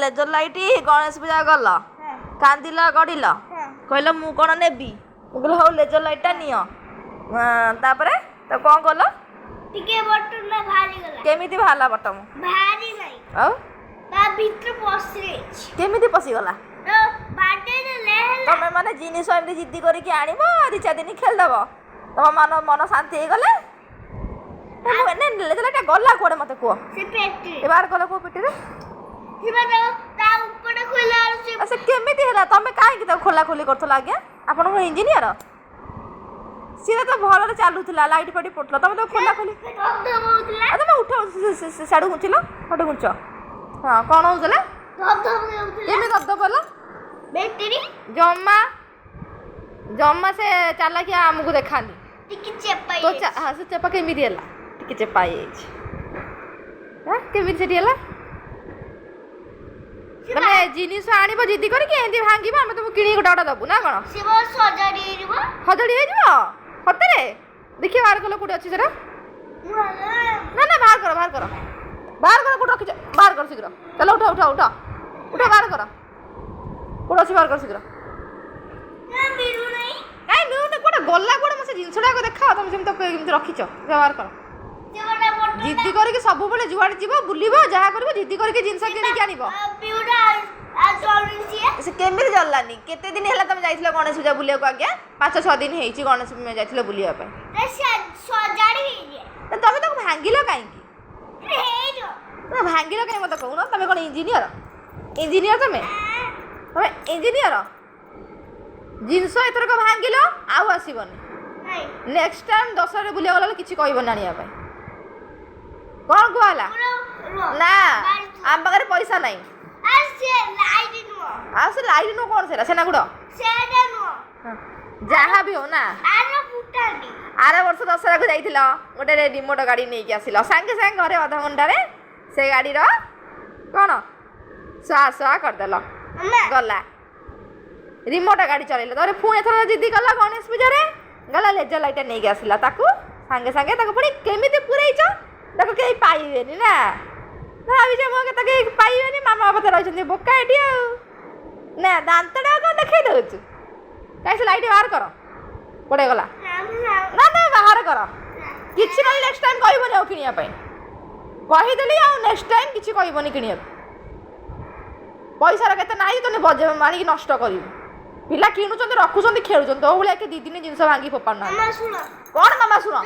Laser light Ganesh ପୂଜା ଗଲ, କାନ୍ଦିଲ ଗଡ଼ିଲ, କହିଲ ମୁଁ କ'ଣ ନେବି। ମୁଁ କହିଲି ହଉ ଲେଜର ଲାଇଟ୍ଟା ନିଅ। ତାପରେ ତାକୁ କ'ଣ କଲ? ଟିକେ ବଟନଟା ବାହାରିଗଲା। କେମିତି ବାହାରିଲା ବଟମ? ବାହାରି ନାହିଁ। ଆଉ ତା ଭିତରେ ପଶି ଯାଇଛି। କେମିତି ପଶିଗଲା? ତ ବାଡେଇ ଦେଲେ ହେଲା। ତମେ ମାନେ ଜିନିଷ ଏମିତି ଜିଦ୍ଦି କରିକି ଆଣିବ, 2-4 ଦିନ ଖେଳିଦବ, ତମ ମନ ଶାନ୍ତି ହେଇଗଲେ। ଲେଜର ଲାଇଟ୍ଟା ଗଲା କୁଆଡ଼େ ମତେ କୁହ। ସେ ପେଟିରେ। ଏ ବାହାର କଲ କୋଉ ପେଟିରେ? ସେ ବା ତା ଉପରେ ଖୋଲିଲା ବେଳକୁ ସେ ଆଉ ସେ କେମିତି ହେଲା? ତମେ କାହିଁକି ତାକୁ ଖୋଲା ଖୋଲି କରୁଥିଲ ଆଜ୍ଞା? ଆପଣ କଣ ଇଞ୍ଜିନିୟର? ସିଏ ତ ଭଲରେ ଚାଲୁଥିଲା, ଲାଇଟ୍ ଫାଇଟ୍ ପଡୁଥିଲା, ତମେ ତାକୁ ଖୋଲା ଖୋଲି ଧବ ଧବ ହଉଥିଲା। ଆଉ ତମେ ଉଠ, ସିଆଡ଼ୁ ଘୁଞ୍ଚିଲ, ଗୋଟେ ଘୁଞ୍ଚ। ହଁ, କ'ଣ ହଉଥିଲା? ଧବ ଧବ ହଉଥିଲା। କେମିତି ଧବ ଧବ ହେଲା? ବ୍ୟାଟେରୀ। ଜମା ଜମା ସେ ଚାଲାକିଆ ଆମକୁ ଦେଖାନି। ଟିକେ ଚେପା ତୋ ହଁ, ସେ ଚେପା କେମିତି ହେଲା? ଟିକେ ଚେପା ହେଇଯାଇଛି। ହଁ, କେମିତି ସେଠି ହେଲା? ତମେ ଜିନିଷ ଆଣିବ ଜିଦି କରିକି ଏମିତି ଭାଙ୍ଗିବ, ଆମେ ତମକୁ କିଣିକି ଗୋଟେ ଗୋଟେ ଦବୁ ନା କ'ଣ? ସେ ବା ସଜାଡି ହେଇଯିବ। ସଜାଡ଼ି ହେଇଯିବ ସତରେ? ଦେଖିବା, ବାହାର କଲ, କୋଉଠି ଅଛି ସେଟା? ନା ନା, ବାହାର କର, ବାହାର କର, ବାହାର କର। କୋଉଠି ରଖିଛ? ବାହାର କର ଶୀଘ୍ର। ଚାଲ, ଉଠ ଉଠ ଉଠ ଉଠ, ବାହାର କର। କୋଉଠି ଅଛି? ବାହାର କର ଶୀଘ୍ର। ମିଳୁନାହିଁ। କାଇଁ ମିଳୁନି? କୁଆଡ଼େ ଗଲା କୁଆଡ଼େ? ମୋ ସେ ଜିନିଷଟା ଆଗ ଦେଖାଅ। ତମେ ସେମିତି କେମିତି ରଖିଛ? ବାହାର କର। ଜିଦ୍ଦି କରିକି ସବୁବେଳେ ଯୁଆଡ଼େ ଯିବ, ବୁଲିବ, ଯାହା କରିବ, ଜିଦ୍ଦି କରିକି ଜିନିଷ କିଣିକି ଆଣିବ। ସେ କେମିତି ଜଳିଲାନି? କେତେ ଦିନ ହେଲା ତମେ ଯାଇଥିଲ ଗଣେଶ ପୂଜା ବୁଲିବାକୁ ଆଜ୍ଞା? 5-6 ଦିନ ହେଇଛି ଗଣେଶ ପୂଜା ଯାଇଥିଲ ବୁଲିବା ପାଇଁ। ତ ତମେ ତାକୁ ଭାଙ୍ଗିଲ କାହିଁକି? ତମେ ଭାଙ୍ଗିଲ କାହିଁ ମତେ କହୁନ? ତମେ କ'ଣ ଇଞ୍ଜିନିୟର? ଇଞ୍ଜିନିୟର ତମେ? ତମେ ଇଞ୍ଜିନିୟର? ଜିନିଷ ଏଥରକ ଭାଙ୍ଗିଲ, ଆଉ ଆସିବନି। ନେକ୍ସଟ ଟାଇମ୍ ଦଶହରାରେ ବୁଲିବାକୁ ଗଲା କିଛି କହିବନି ଆଣିବା ପାଇଁ। କ'ଣ କୁହା ହେଲା? ନା, ଆମ ପାଖରେ ପଇସା ନାହିଁ। ଆଉ ସେ ଲାଇଟ୍ ନୁହଁ, କ'ଣ ସେଟା? ସେନା ଗୁଡ଼ ଯାହା ବି ହଉ ନା। ଆର ବର୍ଷ ଦଶହରାକୁ ଯାଇଥିଲ, ଗୋଟେ ରିମୋଟ ଗାଡ଼ି ନେଇକି ଆସିଲ, ସାଙ୍ଗେ ସାଙ୍ଗେ ଘରେ ଅଧଘଣ୍ଟାରେ ସେ ଗାଡ଼ିର କ'ଣ ଶୁଆ ଶୁଆ କରିଦେଲ, ଗଲା। ରିମୋଟ ଗାଡ଼ି ଚଲେଇଲ। ତାପରେ ପୁଣି ଏଥର ଜିଦି କଲା, ଗଣେଶ ପୂଜାରେ ଗଲା, ଲେଜର ଲାଇଟ୍ଟା ନେଇକି ଆସିଲା। ତାକୁ ସାଙ୍ଗେ ସାଙ୍ଗେ ତାକୁ ପୁଣି କେମିତି ପୁରେଇଛ? ତାକୁ କେହି ପାଇବେନି ନା ଭାବିଛ? ମୋ କଥା କେହି ପାଇବେନି, ମାମା ବାପା ତ ରହିଛନ୍ତି ବୋକା ଏଠି। ଆଉ ନା, ଦାନ୍ତଟା କ'ଣ ଦେଖେଇ ଦେଉଛୁ? କାହିଁ ସେ ଲାଇଟ୍ ବାହାର କର, କୁଆଡ଼େ ଗଲା? ନା ନା, ବାହାର କର। କିଛି ନହେଲେ ନେକ୍ସଟ ଟାଇମ୍ କହିବନି ଆଉ କିଣିବା ପାଇଁ, କହିଦେଲି। ଆଉ ନେକ୍ସଟ ଟାଇମ୍ କିଛି କହିବନି କିଣିବାକୁ। ପଇସାର କେତେ ନାହିଁ, ତମେ ବଜେ ଆଣିକି ନଷ୍ଟ କରିବୁ। ପିଲା କିଣୁଛନ୍ତି, ରଖୁଛନ୍ତି, ଖେଳୁଛନ୍ତି। ତୋ ଭଳିଆ କି 2 ଦିନ ଜିନିଷ ଭାଙ୍ଗି ଫୋପାଡୁନାହାନ୍ତି। କ'ଣ ମାମା ଶୁଣ?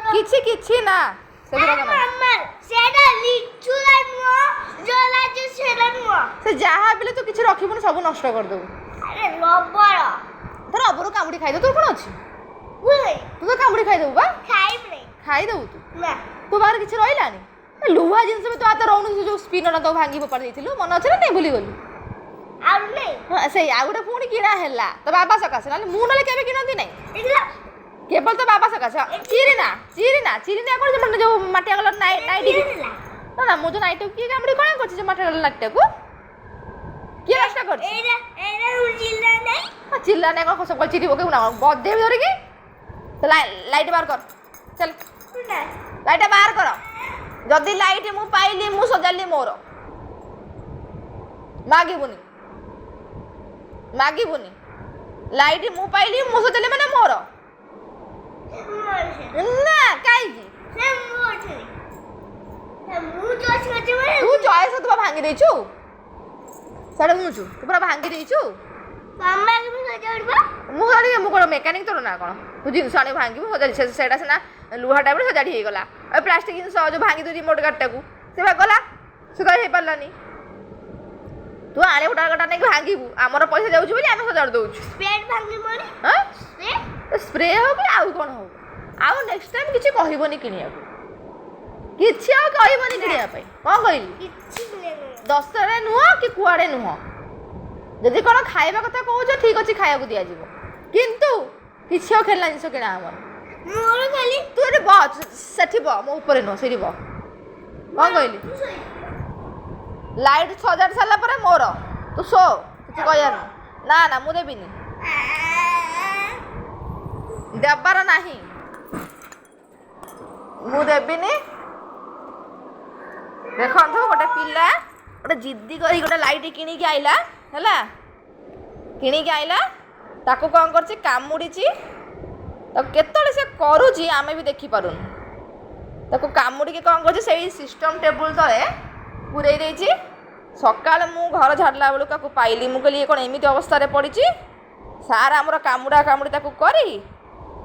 କିଛି କିଛି ନା, ସେଗୁଡ଼ାକ ନା। ସେ ଯାହା ବିଲେ ତୁ କିଛି ରଖିବୁନି, ସବୁ ନଷ୍ଟ କରିଦେବୁ। ତୋର ରବର କାମୁଡ଼ି ଖାଇଦେବୁ, ତୋର କ'ଣ ଅଛି? ତୁ ତ କାମୁଡ଼ି ଖାଇଦେବୁ ବା। ଖାଇଦେବୁ ତୁ। ତୋ ପାଖରେ କିଛି ରହିଲାନି? ଲୁହା ଜିନିଷ ବି ତୋ ହାତ ରହୁନି। ସେ ଯୋଉ ସ୍ପିନରଟା ତୋ ଭାଙ୍ଗି ଫୋପାଡ଼ି ଦେଇଥିଲୁ, ମନେ ଅଛି ନା ନାଇଁ? ଭୁଲିଗଲୁ? ହଁ, ସେଇ ଆଉ ଗୋଟେ ପୁଣି କିଣା ହେଲା ତୋ ବାବା ସକାଶେ, ନହେଲେ ମୁଁ ନହେଲେ କେବେ କିଣନ୍ତି ନାହିଁ, କେବଳ ତୋ ବାବା ସକାଶେ। ଚିରି ନା, ଚିରି ନା, ଚିରି ନା। କ'ଣ ମାନେ ଯୋଉ ମାଟିଆ କଲର ନାଇଟି ନା? ନା, ମୁଁ ଯୋଉ ନାଇଟିକୁ କିଏ କାମୁଡ଼ି କ'ଣ କରିଛି? ଯୋଉ ମାଟିଆ କଲର ନାଇଟିଟାକୁ କିଏ ନଷ୍ଟ କରିଛି? ଚିଲ୍ଲା ନାଇଁ କ'ଣ? ସବୁ ଚିରି ପକେଇବୁ ନା କ'ଣ? ବଜେଇବି ଧରିକି। ଲାଇଟ୍ ବାହାର କର, ଚାଲ, ଲାଇଟ୍ଟା ବାହାର କର। ଯଦି ଲାଇଟ୍ ମୁଁ ପାଇଲି, ମୁଁ ସଜାଡ଼ିଲି, ମୋର ମାଗିବୁନି, ମାଗିବୁନି। ଲାଇଟ୍ ମୁଁ ପାଇଲି, ମୁଁ ସଜାଡ଼ିଲି, ମାନେ ମୋର। ନା, କାହିଁକି ତୁ ଚଏସ୍? ତୁ ଭାଙ୍ଗି ଦେଇଛୁ, ସେଟା ବୁଝୁଛୁ, ତୁ ପୁରା ଭାଙ୍ଗି ଦେଇଛୁ। ମୁଁ ଗାଡ଼ି, ମୁଁ କ'ଣ ମେକାନିକ୍ ତୋର ନା କ'ଣ? ତୁ ଜିନିଷ ଆଣି ଭାଙ୍ଗିବୁ, ସଜାଡ଼ି। ସେଇଟା ସିନା ଲୁହା ଟାଇପ୍ର ସଜାଡ଼ି ହେଇଗଲା, ଆଉ ପ୍ଲାଷ୍ଟିକ୍ ଜିନିଷ ଯୋଉ ଭାଙ୍ଗି ଦେଉ ରିମୋଟ୍ ଗାଡ଼ିଟାକୁ, ସେ ବା ଗଲା, ସେ ତ ହେଇପାରିଲାନି। ତୁ ଆଣି ଗୋଟା ଗୋଟା ନେଇକି ଭାଙ୍ଗିବୁ, ଆମର ପଇସା ଯାଉଛି ବୋଲି ଆମେ ସଜାଡ଼ି ଦେଉଛୁ। ସ୍ପ୍ରେ ହଉ କି ଆଉ କ'ଣ ହଉ, ଆଉ ନେକ୍ସଟ ଟାଇମ୍ କିଛି କହିବନି କିଣିବାକୁ। କିଛି ଆଉ କହିବନି କିଣିବା ପାଇଁ। କ'ଣ କହିଲି? ଦଶହରାରେ ନୁହଁ କି କୁଆଡ଼େ ନୁହଁ। ଯଦି କ'ଣ ଖାଇବା କଥା କହୁଛ, ଠିକ୍ ଅଛି, ଖାଇବାକୁ ଦିଆଯିବ, କିନ୍ତୁ କିଛି ଆଉ ଖେଳନା ଜିନିଷ କିଣା ହବନି। ତୁ ଏଠି ବ, ସେଠି ବ, ମୋ ଉପରେ ନୁହଁ, ସେଇଠି ବ। କ'ଣ କହିଲି? ଲାଇଟ୍ ସଜାଡ଼ି ସାରିଲା ପରେ ମୋର। ତୁ ଶୋ, କିଛି କହିବାର ନା। ନା, ମୁଁ ଦେବିନି, ଦେବାର ନାହିଁ, ମୁଁ ଦେବିନି। ଦେଖନ୍ତୁ, ଗୋଟେ ପିଲା ଗୋଟେ ଜିଦ୍ଦି କରି ଗୋଟେ ଲାଇଟ୍ କିଣିକି ଆଇଲା, ହେଲା, କିଣିକି ଆଇଲା। ତାକୁ କ'ଣ କରିଛି? କାମୁଡ଼ିଛି ତାକୁ। କେତେବେଳେ ସେ କରୁଛି ଆମେ ବି ଦେଖିପାରୁନୁ। ତାକୁ କାମୁଡ଼ିକି କ'ଣ କରୁଛି, ସେଇ ସିଷ୍ଟମ୍ ଟେବୁଲ୍ ତଳେ ପୂରେଇ ଦେଇଛି। ସକାଳେ ମୁଁ ଘର ଝାଡ଼ିଲା ବେଳକୁ ତାକୁ ପାଇଲି। ମୁଁ କହିଲି, ଇଏ କ'ଣ ଏମିତି ଅବସ୍ଥାରେ ପଡ଼ିଛି? ସାର୍ ଆମର କାମୁଡ଼ା କାମୁଡ଼ି ତାକୁ କରି,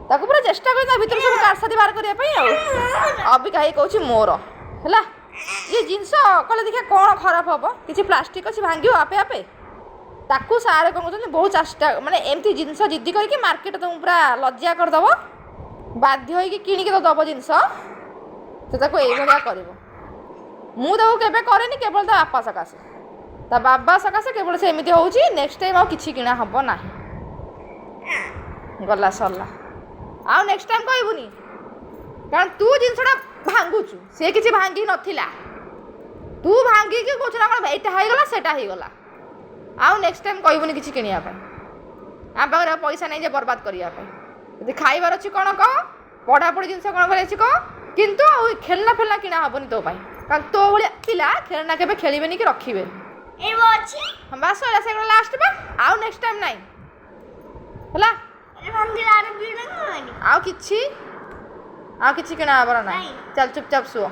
ତାକୁ ପୁରା ଚେଷ୍ଟା କରି ତା ଭିତରୁ ସବୁ କାରସାଦି ବାହାର କରିବା ପାଇଁ। ଆଉ ଅବିକା ହେଇ କହୁଛି ମୋର ହେଲା। ଇଏ ଜିନିଷ କହିଲେ ଦେଖିବା କ'ଣ ଖରାପ ହେବ? କିଛି ପ୍ଲାଷ୍ଟିକ୍ ଅଛି, ଭାଙ୍ଗିବ ଆପେ ଆପେ। ତାକୁ ସାର୍ କ'ଣ କରୁଛନ୍ତି, ବହୁତ ଚେଷ୍ଟା, ମାନେ ଏମିତି ଜିନିଷ ଜିଦ୍ଦି କରିକି ମାର୍କେଟ ତୁମକୁ ପୁରା ଲଜ୍ଜା କରିଦେବ। ବାଧ୍ୟ ହେଇକି କିଣିକି ତ ଦେବ ଜିନିଷ, ସେ ତାକୁ ଏଇଭଳିଆ କରିବ। ମୁଁ ତାକୁ କେବେ କରେନି, କେବଳ ତା ବାପା ସକାଶେ, ତା ବାବା ସକାଶେ କେବଳ ସେ ଏମିତି ହେଉଛି। ନେକ୍ସଟ ଟାଇମ୍ ଆଉ କିଛି କିଣା ହେବ ନାହିଁ। ଗଲା, ସରିଲା। ଆଉ ନେକ୍ସଟ ଟାଇମ୍ କହିବୁନି, କାରଣ ତୁ ଜିନିଷଟା ଭାଙ୍ଗୁଛୁ। ସେ କିଛି ଭାଙ୍ଗି ନଥିଲା, ତୁ ଭାଙ୍ଗିକି କହୁଛୁ ନା କ'ଣ ଏଇଟା ହେଇଗଲା, ସେଇଟା ହେଇଗଲା। ଆଉ ନେକ୍ସଟ ଟାଇମ୍ କହିବୁନି କିଛି କିଣିବା ପାଇଁ। ଆମ ପାଖରେ ଆଉ ପଇସା ନାହିଁ ଯେ ବର୍ବାଦ କରିବା ପାଇଁ। ଯଦି ଖାଇବାର ଅଛି କ'ଣ କହ, ପଢ଼ାପଢ଼ି ଜିନିଷ କ'ଣ କରିବାର ଅଛି କହ, କିନ୍ତୁ ଆଉ ଏ ଖେଳନା ଫେଳନା କିଣା ହେବନି ତୋ ପାଇଁ, କାରଣ ତୋ ଭଳିଆ ପିଲା ଖେଳନା କେବେ ଖେଳିବେନି କି ରଖିବେନି। ଏଇ ଅଛି। ହଁ, ବାସ୍, ସଇଲା। ସେଗୁଡ଼ା ଲାଷ୍ଟ ବା, ଆଉ ନେକ୍ସଟ ଟାଇମ୍ ନାହିଁ, ହେଲା? ଏ ଭାଙ୍ଗିଲା, ଆର ଭିଡ କଣ? ଆଉ କିଛି କିଣା ହେବାର ନାହିଁ। ନାଇଁ। ଚାଲ, ଚୁପଚାପ ଶୁଅ।